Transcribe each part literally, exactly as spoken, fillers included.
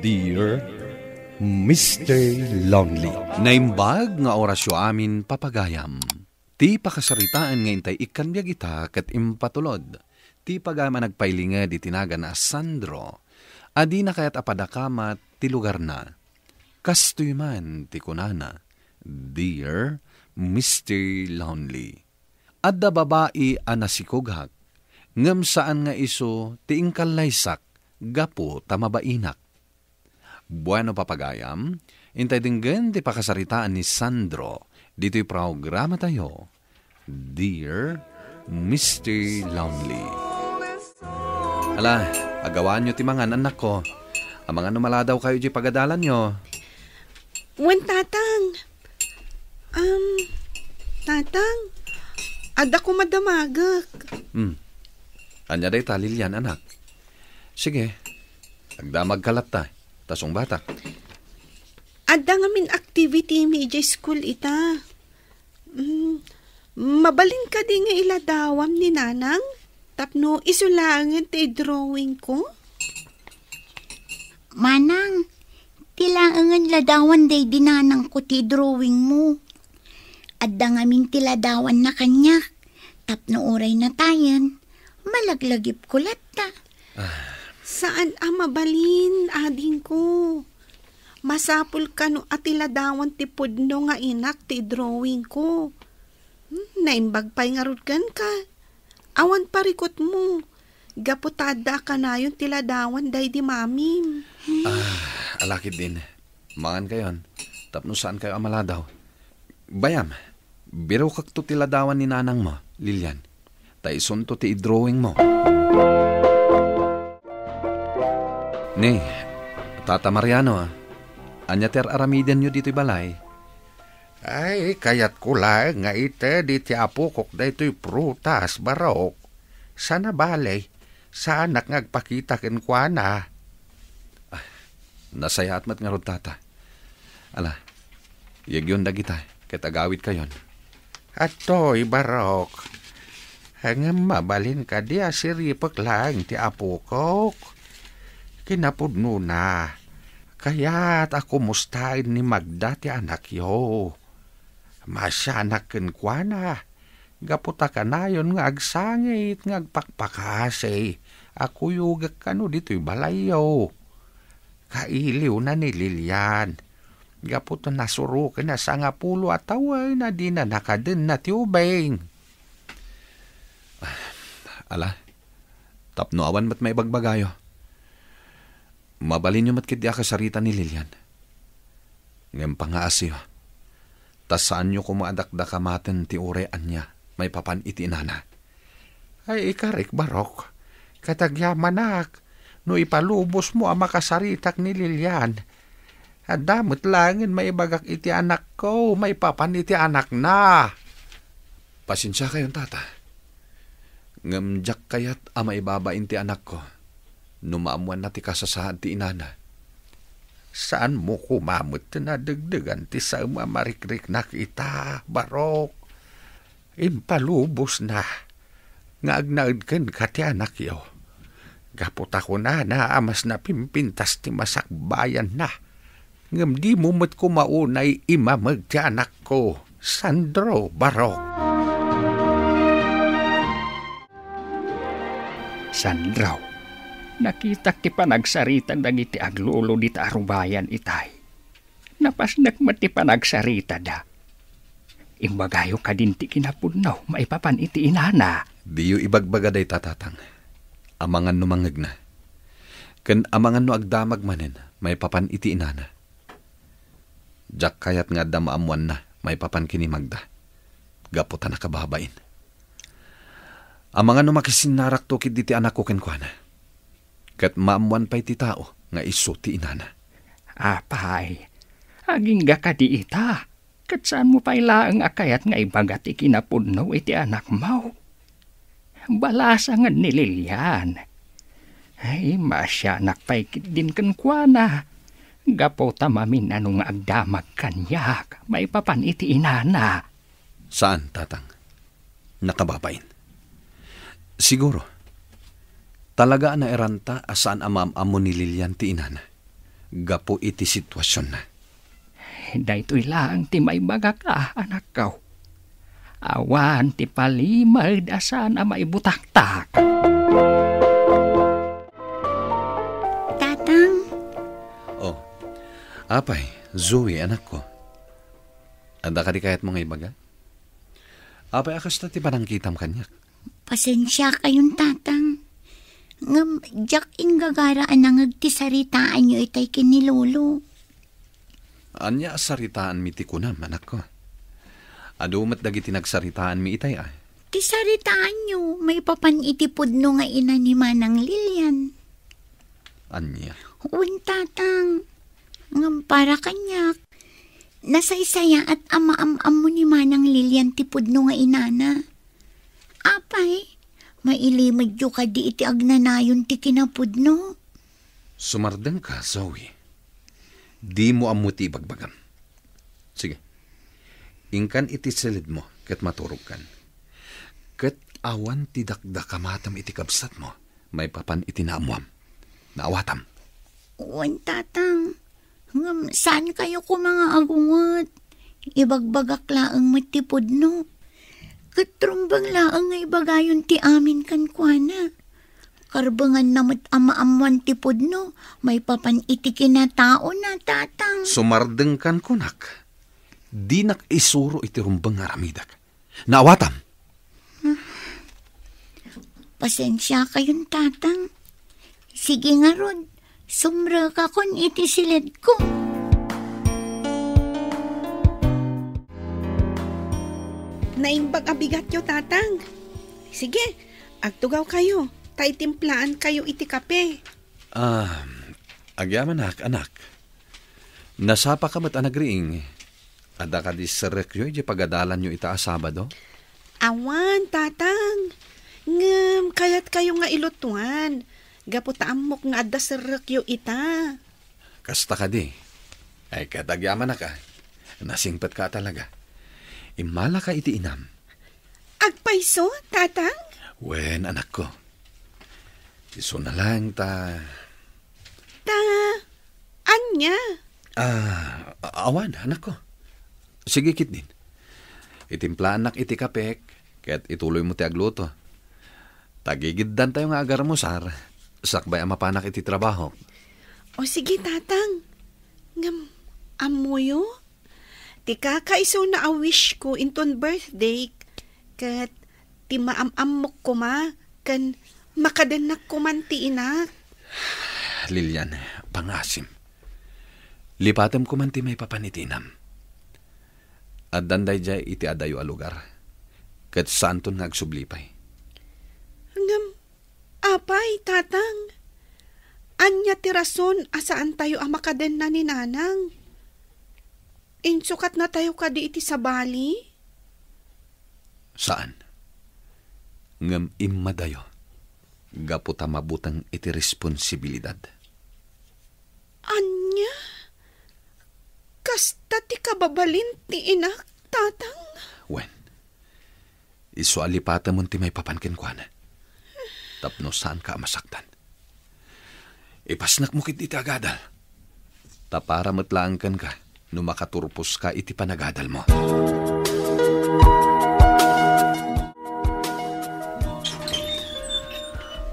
Dear Mister Lonely. Naimbag nga orasyo amin, papagayam. Ti pakasaritaan nga intay ikkan biag ita ket impatulod ti pagayam a nagpailinged iti nagan a Sandro, a dina kayat a padakamat ti lugarna. Kastoy man ti kunana, "Dear Mister Lonely, adda babai a nasikugak, ngem saan nga isu ti inkallaysak gapu ta mabainak." Bueno, papagayam, intay denggen ti pakasaritaan ni Sandro ditoy programatayo, Dear Mister Lonely. Ala, agawaanyo ti mangan, annakko. Amangan no maladaw kayo di pagadalanyo. Wen, Tatang. Um, Tatang, adda koma damagek. Hmm. Ania dayta, Lilian, anak? Sige, agdamagka latta, ta sungbatak. Adda ngamin activity mi idiay school ita. Mm, mabalin kadi nga iladawam ni Nanang tapno isu laengen ti drawing ko? Manang, ti laengen ladawan daydi nanangko ti drawing mo. Adda ngamin ti ladawanna kaniak, tapno uray natayen, malaglagipko latta. Ah. Saan a mabalin, adingko. Masapul kano a ti ladawan ti pudno nga inak ti drawing ko. Hmm, naimbag pay ngarud kenka. Awan parikutmo. Gapu ta adda a kanayon ti ladawan daydi mamim. Ah, ala ketdin. Mangan kayon, tapno saan kayo a maladaw. Bayam, birukakto ti ladawan ni nanangmo, Lilian. Ta isunto ti idrawingmo. Ni, Tata Mariano, ania ti ar-aramidenyo ditoy balay? Ay, kayatko laeng nga ited iti apokok daytoy prutas, Barok. Sana bale, saanak nga agpakita kenkuana. Ah, nasayaat met ngarud, Tata. Ala, yegyon dagita, ket agawidkayon. Adtoy, Barok. Ngem mabalin kadi a siripek laeng ti apokok? Kinapudnona, kayat a kumustaen ni Magda ti anakyo. Maasianak kenkuana, gapu ta kanayon nga agsangit nga agpakpakasi a kuyogek kano ditoy balayyo. Kailiwna ni Lilian, gapu ta nasuroken a sangapulo a tawen a dina nakadenna ti ubing. Ala, tapno awan met maibagbagayo. Mabalinyo met ketdi a kasarita ni Lilian. Ngem pangaasiyo, ta saanyo koma a dakdakamaten ti uray ania maipapan iti inana. Ay, ikarik, Barok, ket agyamanak no ipalubosmo a makasaritak ni Lilian. Adda met laengen maibagak iti anakko maipapan iti anakna. Pasensiakayon, Tata. Ngem diak kayat a maibabain ti anakko no maammoanna ti kasasaad ti inana. Saanmo koma met a degdegan ti saem a marikriknak ita, Barok. Impalubosna nga agnaed kenka ti anakyo. Gapu ta kunana a mas napimpintas ti masakbayanna. Ngem dimo met koma unay imameg ti anakko, Sandro, Barok. Sandro, nakitak ti panagsarita dagiti aglolo dita a rubayan itay. Napasnek met ti panagsaritada. Imbagayo kadin ti kinapudno maipapan iti inana. Diyo ibagbaga dayta, Tatang. Amangan no mangngegna. Ken amangan no agdamag manen maipapan iti inana. Diak kayat nga adda maammoanna maipapan ken ni Magda. Gapu ta nakababain. Amangan no makisinnarakto ketdi ti anakko kenkuana. Ket maammoan pay ti tao nga isu ti inana. Apay, agingga kadi ita, ket saanmo pay laeng a kayat nga ibaga ti kinapudno iti anakmo? Balasangen ni Lilian. Ay, maasianak pay ketdin kenkuana. Gapu ta maminano nga agdamag kaniak maipapan iti inana. Saan, Tatang. Nakababain. Siguro, talaga a nairanta a saan a maam-ammo ni Lilian ti inana. gapu iti situasionna. Daytoy laeng ti maibagak, a, anakko. Awan ti palimed a saan a maibutaktak. Tatang. Oh, apay, Zoe, anakko. Adda kadi kayatmo nga ibaga? Apay a kasta ti panangkitam kaniak? Pasensiakayon, Tatang. Ngem diak inggagara a nangeg ti saritaanyo itay ken ni Lolo. Ania a saritaanmi ti kunam, anakko? Adu met dagiti nagsaritaanmi itay, a? Ti saritaanyo maipapan iti pudno nga ina ni Manang Lilian. Ania? Wen, Tatang. Ngem para kaniak, nasaysayaat a maam-ammo ni Manang Lilian ti pudno nga inana. Apay, mailimedyo kadi iti agnanayon ti kinapudno? Sumardengka, Zoe. Dimo ammo ti ibagbagam. Sige. Inkan iti silidmo ket maturogkan. Ket awan ti dakdakamatem iti kabsatmo maipapan iti naammoam. Naawatam. Wen, Tatang. Ngem saankayo koma nga agunget. Ibagbagak laeng met ti pudno. Ket rumbeng laeng nga ibagayon ti amin kenkuana. Karbenganna met a maammoan ti pudno maipapan iti kinataona, Tatang. Sumardengkan kunak. Dinak isuro iti rumbeng nga aramidek. Naawatam. Pasensiakayon, Tatang. Sige ngarud, sumrekakon iti silidko. Naimbag a bigatyo, Tatang. Sige, agtugawkayo, ta itimplaankayo iti kape. Ah, agyamanak, anak. Nasapaka met a nagriing. Adda kadi serrekyo idiay pagadalanyo ita a Sabado? Awan, Tatang. Ngem kayatkayo nga ilutuan, gapu ta ammok nga adda serrekyo ita. Kasta kadi. Ay, ket agyamanak, a. Nasingpetka a talaga. Immalaka iti inam. Agpayso, Tatang? Wen, anakko. Isuna laeng ta. Ta ania? Ah, a-, awan, anakko. Sige ketdin. Itimplaannak iti kapek, ket ituloymo ti agluto. Tagigiddantayo nga agarmusar, sakbay a mapanak iti trabahok. O sige, Tatang. Ngem, ammoyo? Ti kakaisuna a wish ko inton birthday, ket ti maam-ammok koma, ken makadennak koman ti inak. Lilian, pangasim. Lipatem koman ti maipapan iti inam. Addan daydiay iti adayo a lugar, ket saanton nga agsubli pay. Ngem, apay, Tatang, ania ti rason a saantayo a makadenna ni Nanang? Insukatnatayo kadi iti sabali? Saan. Ngem immadayo, gapu ta mabuteng iti responsibilidad. Ania? Kasta ti kababalin ti inak, Tatang? Wen, isu a lipatemon ti maipapan kenkuana. Tapno saanka a masaktan. Ipasnekmo ketdi ti agadal. Ta para met laeng kenka no makaturposka iti panagadalmo.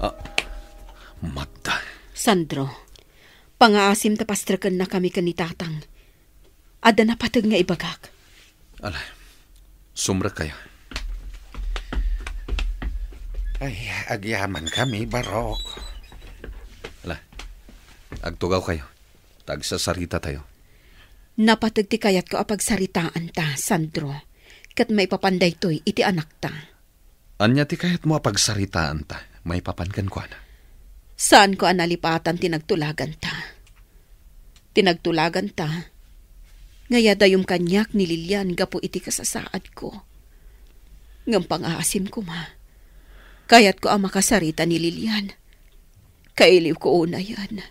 Ah, Magda. Sandro, pangaasim ta pastrekennakami ken ni Tatang. Adda napateg nga ibagak. Ala, sumrekkayo. Ay, agyamankami, Barok. Ala, agtugawkayo. Tagsasarita tayo. Napateg ti kayatko a pagsaritaanta, Sandro, ket maipapan daytoy iti anakta. Ania ti kayatmo a pagsaritaanta maipapan kenkuana? Saanko a nalipatan ti nagtulaganta. Ti nagtulaganta nga iyadayom kaniak ni Lilian gapu iti kasasaadko. Ngem pangaasim koma, kayatko a makasarita ni Lilian. Kailiwko unayen.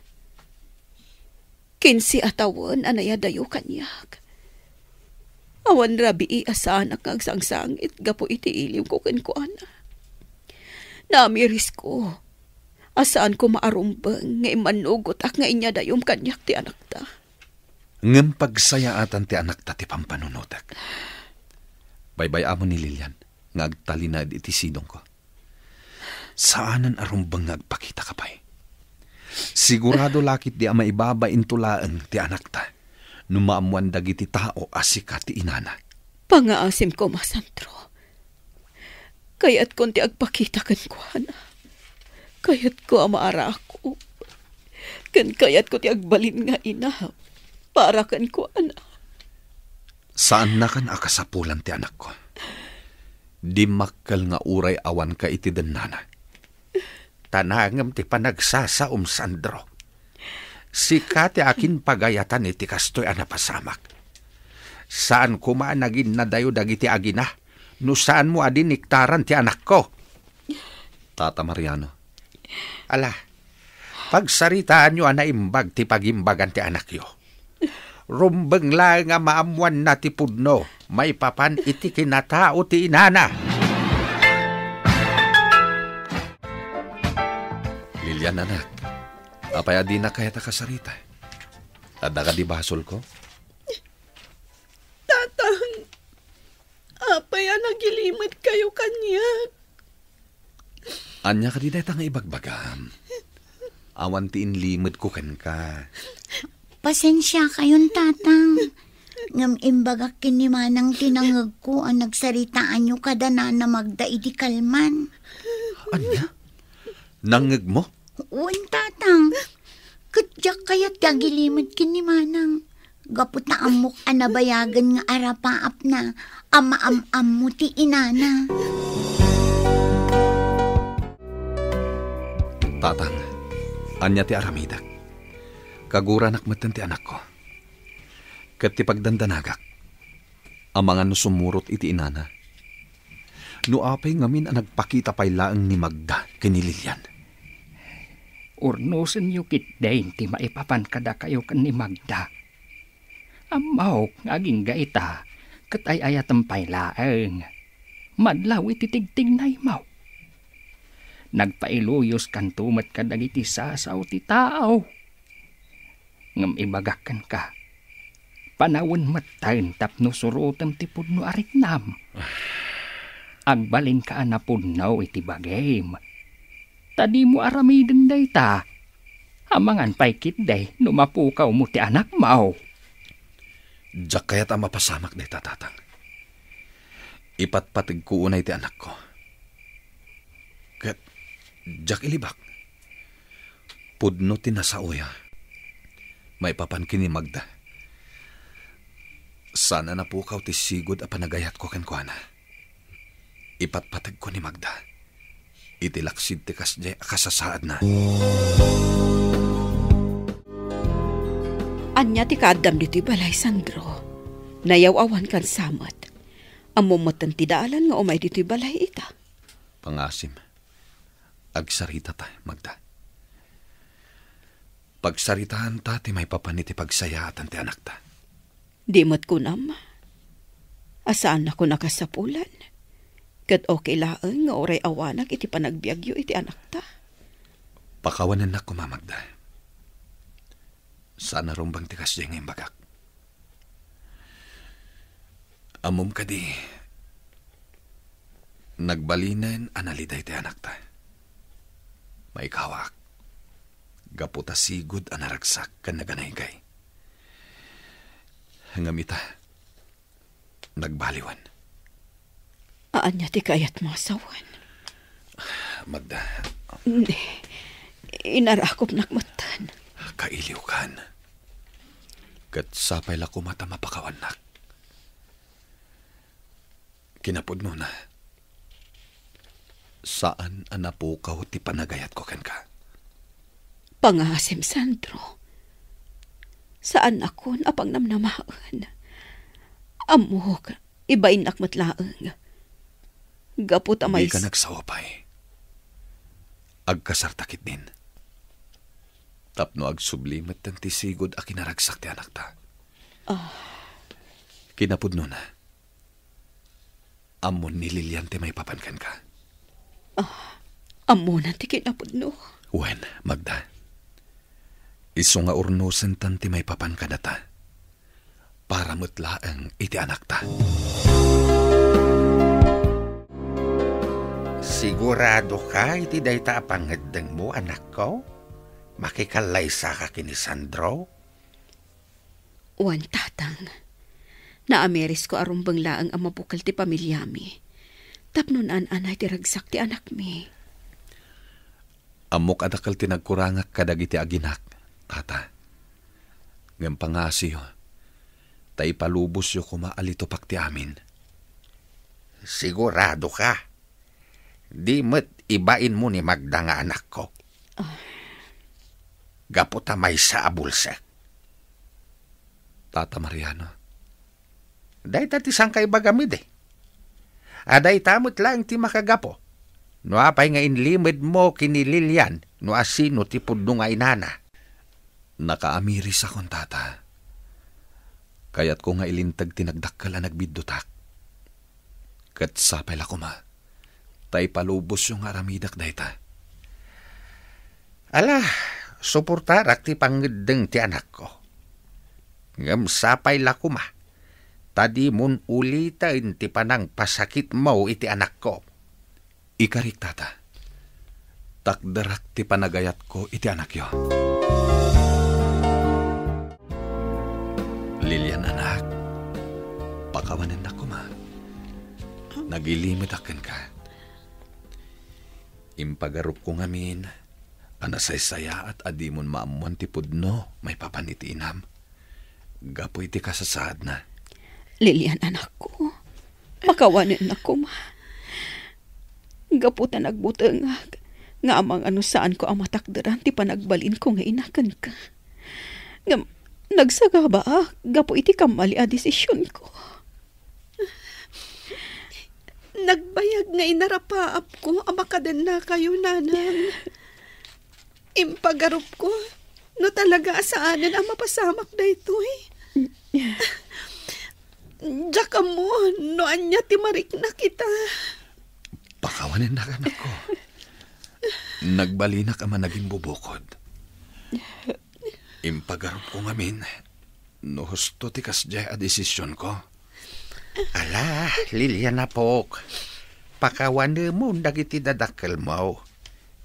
Kinse a tawen a nayadayo kaniak. Awan rabii a saanak nga agsangsangit gapu iti iliwko kenkuana. Namirisko. A saan koma a rumbeng nga immannugotak nga inyadayom kaniak ti anakta. Ngem pagsayaatan ti anakta ti pampanunotek. Baybay-am ni Lilian nga agtalinaed iti sidongko. Saanen a rumbeng nga agpakitaka pay. Sigurado la ketdi a maibabainto laeng ti anakta no maammoan dagiti tao a sika ti inana. Pangaasim koma, Sandro. Kayatkon ti agpakita kenkuana. Kayatko a maarakop. Ken kayatko ti agbalin nga ina para kenkuana. Saannakan a kasapulan ti anakko. Dimmakkel nga uray awanka iti dennana. Ta nangem ti panagsasaom, Sandro. Sika ti akinpagayatan iti kastoy a napasamak. Saan koma a naginnadayo dagiti agina no saanmo a diniktaran ti anakko. Tata Mariano. Ala, pagsaritaanyo a naimbag ti pagimbagan ti anakyo. Rumbeng laeng a maammoanna ti pudno maipapan iti kinatao ti inana. Lilian, anak, apay a dinak kayat a kasarita? Adda kadi basolko? Tatang, apay a nagilimedkayo kaniak? Ania kadi dayta nga ibagbagam? Awan ti inlimedko kenka. Pasensiakayon, Tatang. Ngem imbagak ken ni Manang ti nangngegko a nagsaritaanyo kada Nana Magda idi kalman. Ania? Nangngegmo? Wen, Tatang. Ket diak kayat ti agilimed ken ni Manang. Gapu ta ammok a nabayagen nga arapaapna a maam-ammo ti inana. Tatang, ania ti aramidek? Kaguranak metten ti anakko. Ket ti pagdandanagak, amangan no sumurot iti inana. No apay ngamin a nagpakita pay laeng ni Magda ken ni Lilian? Urnosenyo ketdin ti maipapan kadakayo ken ni Magda. Ammok nga agingga ita, ket ay-ayatem pay laeng. Madlaw iti tigtignaymo. Nagpailuyoskanto met kadagiti sasao ti tao. Ngem ibagak kenka, panawen metten tapno surotem ti pudno a riknam. Agbalinka a napudno iti bagim. Ta dimo aramiden dayta. Amangan pay ketdi no mapukawmo ti anakmo. Diak kayat a mapasamak dayta, Tatang. Ipatpategko unay ti anakko. Ket diak ilibak. Pudno ti nasaoya maipapan ken ni Magda. Saan a napukaw ti sigud a panagayatko kenkuana. Ipatpategko ni Magda iti laksid ti kasdiay a kasasaadna. Ania ti kaaddam ditoy balay, Sandro? Nayaw-awankan sa met. Ammom metten ti daalan nga umay ditoy balay ita. Pangasim, agsaritata, Magda. Pagsaritaanta ti maipapan iti pagsayaatan ti anakta. Di met kunam a saannakon a kasapulan. Ket okay laeng nga uray awanak iti panagbiagyo iti anakta. Pakawanennak koma, Magda. Saan a rumbeng ti kasdiay nga imbagak. Ammom kadi, nagbalinen a naliday ti anakta. Maikawaak, gapu ta sigud a naragsak ken naganaygay. Ngem ita, nagbaliwen. Ania ti kayatmo a sawen? Magda. Ni, inarakopnak metten. Kailiwkan. Ket sapay la koma ta mapakawannak. Kinapudnona, saan a napukaw ti panagayatko kenka. Pangasim, Sandro. Saannakon a pangnamnamaen. Ammok, ibainnak met laeng. Gapu ta mais- Dika nagsao pay. Agkasarta ketdin. Tapno agsubli metten ti sigud a kinaragsak ti anakta. Ah. Kinapudnona, ammon ni Lilian ti maipapan kenka. Ah, ammonan ti kinapudno. Wen, Magda. Isu nga urnosentan ti maipapan kadata. Para met laeng iti anakta. Siguradoka iti dayta a pangngeddengmo, anakko? Makikallaysa ka ken ni Sandro? Wen, Tatang. Naamirisko a rumbeng laeng a mabukel ti pamiliami. Tapno naan-anay ti ragsak ti anakmi. Ammok a dakkel ti nagkurangak kadagiti aginak, Tata. Ngem pangngasiyo, ta ipalubosyo koma a litupak ti amin. Siguradoka? Di met ibainmo ni Magda nga anakko. Ah. Gapu ta maysa a bulsek. Tata Mariano. Dayta ti sangkaibagam idi. A dayta met laeng ti makagapu. No apay nga inlimedmo ken ni Lilian no asino ti pudno nga inana. Nakaamirisakon, Tata. Kayatko nga ilinteg ti nagdakkel a nagbiddutak. Ket sapay la koma, ta ipalubosyo nga aramidek dayta. Ala, suportarak ti pangngeddeng ti anakko. Ngem sapay la koma, ta dimon uliten ti panangpasakitmo iti anakko. Ikarik, Tata. Takderak ti panagayatko iti anakyo. Lilian, anak, pakawanennak koma. Nagilimedak kenka. Impagarupko ngamin a nasaysayaat a dimon maammuan ti pudno maipapan iti inam. Gapu iti kasasaadna. Lilian, anakko, pakawanennak koma. Gapu ta nagbutengak nga amangan no saanko a matakderan ti panagbalinko nga ina kenka. Ngem nagsagabaak gapu iti kammali a desisionko. Nagbayag nga inarapaapko a makadennakayo, Nanang. Impagarupko no talaga a saanen a mapasamak daytoy. Diak ammo no ania ti mariknak ita. Pakawanennak, anakko. Nagbalinak a managimbubukod. Impagarupko ngamin no husto ti kasdiay a desisionko. Ala, Lilian, apok, pakawanemon dagiti dadakkelmo,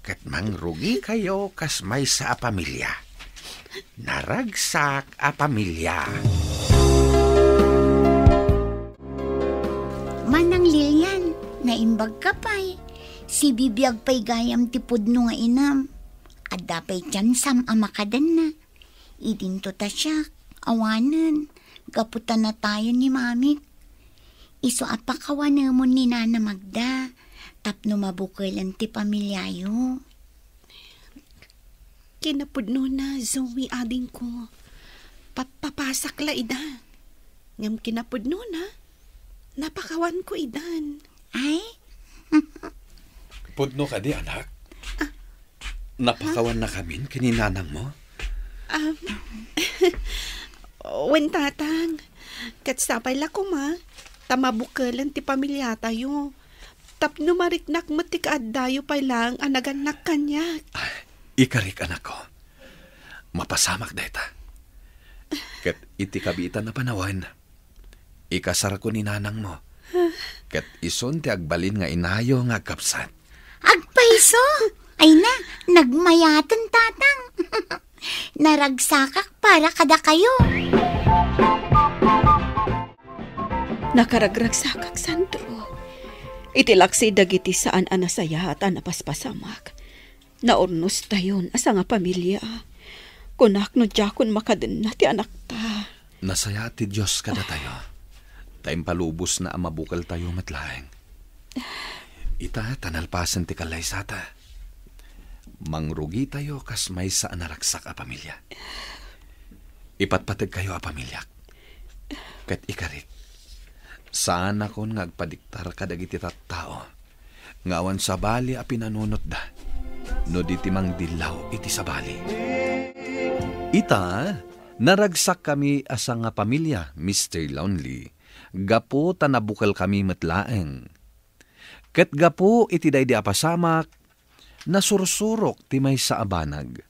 ket mangrugikayo kas maysa a pamilia. Naragsak a pamilia. Manang Lilian, naimbag ka pay. Sibibiag pay gayam ti pudno nga inam. Adda pay tiansam a makadenna. Idinto ta siak, awanen, gapu ta natayen ni mamik. Isu a pakawanemon ni Nana Magda, tapno mabukelen ti pamiliayo. Kinapudnona, Zoe, adingko. Pappapasak la ida. Ngem kinapudnona, napakawanko idan. Ay? Pudno kadi, anak? Ah. Napakawannakamin ken ni nanangmo? Um, wen, Tatang. Ket sapay la koma, ta mabukelen ti pamiliatayo. Tapno mariknak met ti kaaddayo pay laeng a nagannak kaniak. Ah, ikarik, anakko. Mapasamak dayta. Ket iti kabiitan a panawen, ikasarko ni nanangmo. Ket isun ti agbalin nga inayo nga agkabsat. Agpayso? Ay na, nagmayaten, Tatang. Naragsakak para kadakayo. Nakaragragsakak, Sandro. Iti laksi dagiti saan a nasayaat a napaspasamak, naurnostayon a sangapamilia. Kunak no diakon makadenna ti anakta. Nasayaat ti Dios kadatayo, ta impalubosna a mabukeltayo met laeng. Ita ta nalpasen ti kallaysata, mangrugitayo kas maysa a naragsak a pamilia. Ipatpategkayo a pamiliak. Ket ikarik, saanakon nga agpadiktar kadagiti tattao nga awan sabali a pinanunotda no di ti mangdillaw iti sabali. Ita, naragsakkami a sangapamilia, Mister Lonely, gapu ta nabukelkami met laeng. Ket gapu iti daydi a pasamak, nasursurok ti maysa a banag.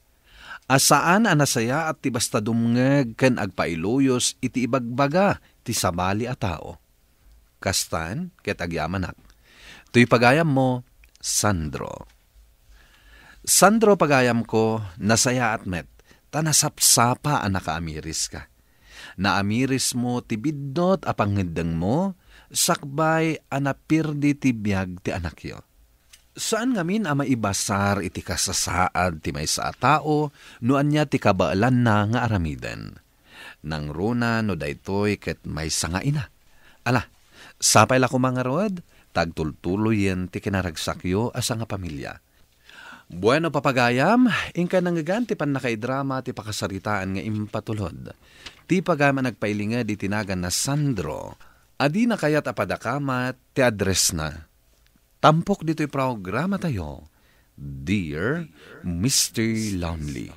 A saan a nasayaat ti basta dumngeg ken agpailuyos iti ibagbaga ti sabali a tao. Kastan ket agyamanak. Toy pagayammo, Sandro. Sandro, pagayamko, nasayaat met, ta nasapsapa a nakaamiriska. Naamirismo ti biddut a pangngeddengmo, sakbay a napirdi ti biag ti anakyo. Saan ngamin a maibasar iti kasasaad ti maysa a tao no ania ti kabaelanna nga aramiden. Nangruna no daytoy ket maysa nga ina. Ala, sapay la koma ngarud, ta agtultuloyen ti kinaragsakyo a sangapamilia. Bueno, papagayam, inka nangngegan ti pannakaidrama ti pakasaritaan nga impatulod. Ti pagayam a nagpailinged iti naganna Sandro, a dina kayat a padakamat ti addressna. Tampok ditoy programatayo, Dear Mister Lonely.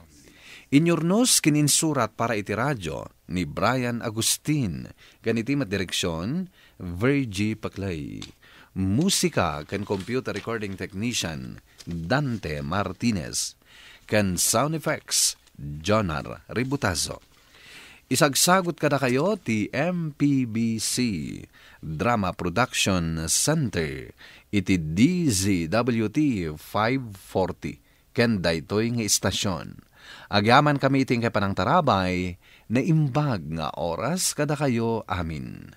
Inyurnos ken insurat para iti radyo ni Brian Agustin, ken iti met direksion, Virgie Paclay. Musika ken computer recording technician, Dante Martinez. Ken sound effects, Jonar Ributazo. Isagsagut kadakayo ti M P B C Drama Production Center iti D Z W T five forty ken daytoy nga istasion. Agyamankami iti inkay panangtarabay, naimbag nga oras kadakayo amin.